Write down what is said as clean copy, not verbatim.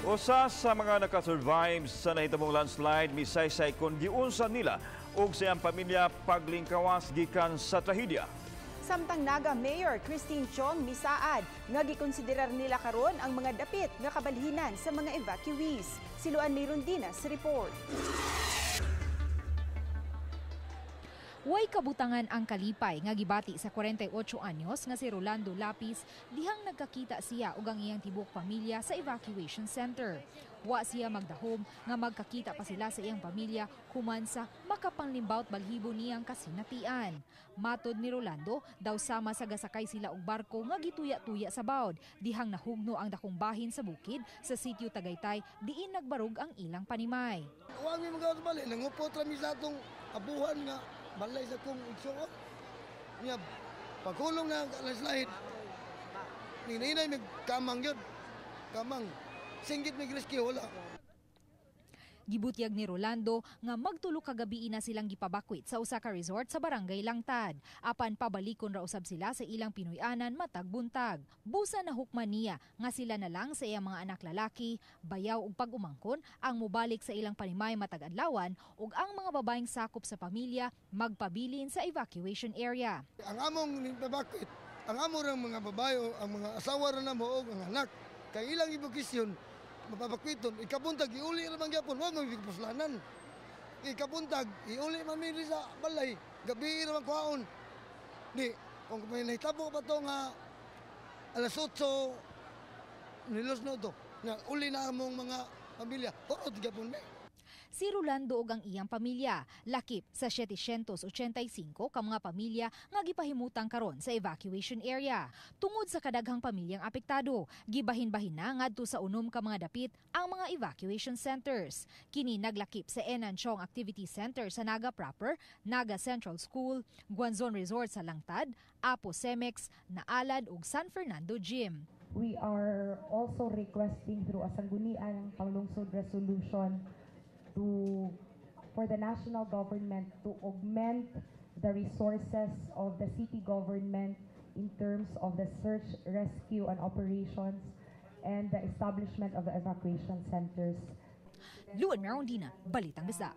Usa sa mga nakasurvive sa nahitabong landslide misaysay kung giunsa nila ug sa iyang pamilya paglingkawas gikan sa trahedya. Samtang Naga Mayor Christine Chong misaad nga gikonsiderar nila karon ang mga dapit nga kabalhinan sa mga evacuees. Si Luan Mirondina sa report. Way kabutangan ang kalipay nga gibati sa 48 anyos nga si Rolando Lapis dihang nagkakita siya ug ang iyang tibok pamilya sa evacuation center. Wa siya magdahom nga magkakita pa sila sa iyang pamilya human sa makapanglimbawt balhibo niyang kasinatian. Matod ni Rolando, daw sama sa gasakay sila og barko nga gituya-tuya sa bawd dihang nahugno ang dakong bahin sa bukid sa sitio Tagaytay diin nagbarog ang ilang panimay. Wa mi magawas bali, nangupot ra mi sa atong abuhan nga balay sa kong igsuon. Nya pagkulong na landslide. Ninay mig kamang yun. Kamang. Singgit mig rescue wala. Gibutyag ni Rolando nga magtulo ka gabi na silang gipabakwit sa usa ka resort sa Barangay Langtad. Apan pabalikon ra usab sila sa ilang Pinoy-anan matag buntag. Busa na hukman niya nga sila na lang sa iyang mga anak lalaki, bayaw ug pag-umangkon ang mobalik sa ilang panimay matag adlawan ug ang mga babaeng sakop sa pamilya magpabilin sa evacuation area. Ang among nipabakwit, ang amo rang mga babae, ang mga asawa ra namo og ang anak kay ilang ibukisyon mapabakwiton, ikabuntag iuli ra man gyapon, wa man puslanan. Ikabuntag iuli man mi sa balay, gabi ra man kuhaon. Di kung may nahitabo pa to nga alas 8 nilos no to, nga uli na among mga pamilya, hurot gyapon mi. Si Rolando ug ang iyang pamilya, lakip sa 785 ka mga pamilya nga gipahimutang karon sa evacuation area. Tungod sa kadaghang pamilyang apektado, gibahin-bahin na ngadto sa 6 ka mga dapit ang mga evacuation centers. Kini naglakip sa Enan Chong Activity Center sa Naga Proper, Naga Central School, Guanzon Resort sa Langtad, Apo Cemex, Naalad ug San Fernando Gym. We are also requesting through a Sangguniang Panglungsod resolution for the national government to augment the resources of the city government in terms of the search, rescue, and operations and the establishment of the evacuation centers. Luan Merondina, Balitang Bisdak.